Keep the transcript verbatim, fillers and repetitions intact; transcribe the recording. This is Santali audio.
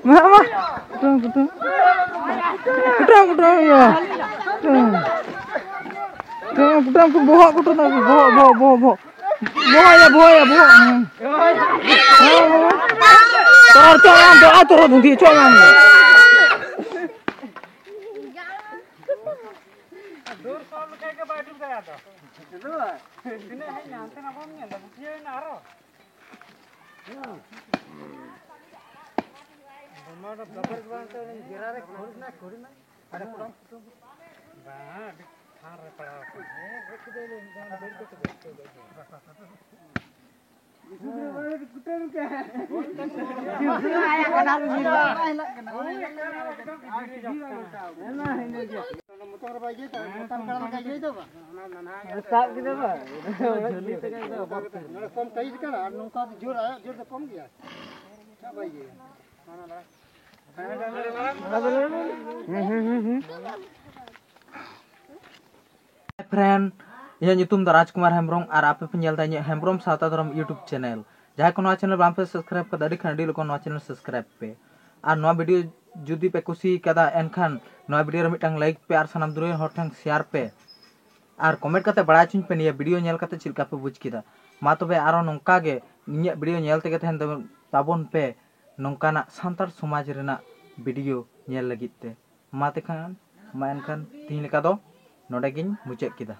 ᱢᱟ, ᱢᱟ᱾ ᱠᱩᱴᱟᱹᱢ, ᱠᱩᱴᱟᱹᱢ᱾ ᱠᱩᱴᱟᱹᱢ, ᱠᱩᱴᱟᱹᱢ ᱦᱩᱭᱩᱜᱼᱟ᱾ ᱠᱩᱴᱟᱹᱢ᱾ ᱠᱩᱴᱟᱹᱢ, ᱠᱩᱴᱟᱹᱢ, ᱵᱚᱦᱚᱜ ᱠᱩᱴᱟᱹᱢ ᱛᱟᱵᱤᱱ᱾ ᱵᱚᱦᱚᱜ, ᱵᱚᱦᱚᱜ, ᱵᱚᱦᱚᱜ, ᱵᱚᱦᱚᱜ᱾ ᱵᱚᱦᱚᱜ ᱭᱟ, ᱵᱚᱦᱚᱜ ᱭᱟ, ᱵᱚᱦᱚᱜ᱾ ᱦᱮᱸ᱾ ᱦᱮᱸ, ᱦᱮᱸ᱾ ᱛᱚᱨ ᱪᱚ ᱵᱟᱝ, ᱛᱚᱨ, ᱛᱚᱨ ᱫᱷᱩᱱᱫᱷᱤ ᱪᱚ ᱵᱟᱝ᱾ ᱫᱩᱨ ᱥᱚᱨ ᱞᱮᱠᱟ ᱜᱮ ᱵᱟᱭ ᱩᱰᱩᱠ ᱫᱟᱲᱮᱭᱟᱜᱼᱟ ᱛᱚ᱾ ᱛᱤᱱᱟᱹᱜ ᱦᱮᱡ ᱮᱱᱟ, ᱦᱟᱱᱛᱮ ᱱᱟ ᱵᱟᱢ ᱧᱮᱞ ᱫᱟ, ᱜᱩᱴᱷᱤᱭᱟᱹᱣ ᱮᱱᱟ ᱟᱨᱚ᱾ ᱵᱟᱝ, ᱚᱱᱟ ᱫᱚ ᱵᱟᱵᱮᱨ ᱜᱮ ᱵᱟᱝ, ᱛᱚ, ᱜᱮᱨᱟ ᱨᱮ ᱠᱷᱩᱲ ᱨᱮᱱᱟᱜ, ᱠᱷᱩᱲ ᱨᱮᱱᱟᱜ᱾ ᱟᱨ ᱠᱚᱲᱟᱢ ᱠᱩᱴᱟᱹᱢ᱾ ᱵᱟᱝ, ᱟᱹᱰᱤ ᱯᱷᱟᱨ ᱨᱮ ᱯᱟᱲᱟᱣ ᱟᱠᱟᱱᱟ᱾ ᱦᱮᱸ, ᱜᱚᱡ ᱠᱮᱫᱮᱭᱟᱞᱮ, ᱢᱤᱫ ᱫᱷᱟᱣ ᱵᱮᱨ ᱠᱚ ᱛᱮᱜᱮ᱾ ᱥᱟᱵ ᱠᱮᱫᱟ ᱵᱟ? ᱡᱷᱟᱹᱞᱤ ᱛᱮᱜᱮ ᱫᱚ ᱵᱚᱨᱛᱮ᱾ ᱱᱚᱰᱮ ᱠᱚᱢ ᱴᱟᱭᱤᱴ ᱠᱟᱱᱟ ᱟᱨ ᱱᱚᱝᱠᱟ ᱡᱳᱨ, ᱟᱭᱟᱜ ᱡᱳᱨ ᱫᱚ ᱠᱚᱢ ᱜᱮᱭᱟ᱾ ᱥᱟᱵ ᱵᱟᱭ ᱤᱭᱟᱹᱭᱟ᱾ ᱦᱩᱸ, ᱦᱩᱸ, ᱦᱩᱸ, ᱦᱩᱸ᱾ Hi friend, ᱤᱧᱟᱹᱜ ᱧᱩᱛᱩᱢ ᱫᱚ ᱨᱟᱡᱽᱠᱩᱢᱟᱨ ᱦᱮᱢᱵᱨᱚᱢ ᱟᱨ ᱟᱯᱮ ᱯᱮ ᱧᱮᱞ ᱮᱫᱟ ᱤᱧᱟᱹᱜ ᱦᱮᱢᱵᱨᱚᱢ ᱥᱟᱶᱛᱟ ᱫᱷᱚᱨᱚᱢ YouTube channel᱾ ᱡᱟᱦᱟᱸᱭ ᱠᱚ ᱱᱚᱣᱟ channel ᱵᱟᱝ ᱯᱮ subscribe ᱠᱟᱫᱟ, ᱟᱹᱰᱤ ᱠᱷᱟᱱ ᱟᱹᱰᱤ ᱞᱚᱜᱚᱱ ᱱᱚᱣᱟ channel subscribe ᱯᱮ᱾ ᱟᱨ ᱱᱚᱣᱟ video ᱡᱩᱫᱤ ᱯᱮ ᱠᱩᱥᱤ ᱠᱟᱫᱟ, ᱮᱱᱠᱷᱟᱱ ᱱᱚᱣᱟ video ᱨᱮ ᱢᱤᱫᱴᱟᱝ like ᱯᱮ ᱟᱨ ᱥᱟᱱᱟᱢ ᱫᱩᱞᱟᱹᱲ ᱦᱚᱲ ᱴᱷᱮᱱ share ᱯᱮ᱾ ᱟᱨ comment ᱠᱟᱛᱮ ᱵᱟᱲᱟᱭ ᱦᱚᱪᱚᱧ ᱯᱮ ᱱᱤᱭᱟᱹ video ᱧᱮᱞ ᱠᱟᱛᱮ ᱪᱮᱫ ᱞᱮᱠᱟ ᱯᱮ ᱵᱩᱡᱽ ᱠᱮᱫᱟ᱾ ᱢᱟ ᱛᱚᱵᱮ ᱟᱨᱚ ᱱᱚᱝᱠᱟ ᱜᱮ ᱤᱧᱟᱹᱜ video ᱧᱮᱞ ᱛᱮᱜᱮ ᱛᱟᱦᱮᱱ ᱛᱟᱵᱚᱱ ᱯᱮ ᱱᱚᱝᱠᱟᱱᱟᱜ ᱥᱟᱱᱛᱟᱲ ᱥᱚᱢᱟᱡᱽ ᱨᱮᱱᱟᱜ video ᱧᱮᱞ ᱞᱟᱹᱜᱤᱫ ᱛᱮ᱾ ᱢᱟ ᱛᱮᱠᱷᱟᱱ, ᱢᱟ ᱮᱱᱠᱷᱟᱱ ᱛᱤᱦᱤᱧ ᱞᱮᱠᱟ ᱫᱚ ᱱᱚᱰᱮ ᱜᱤᱧ ᱢᱩᱪᱟᱹᱫ ᱠᱮᱫᱟ᱾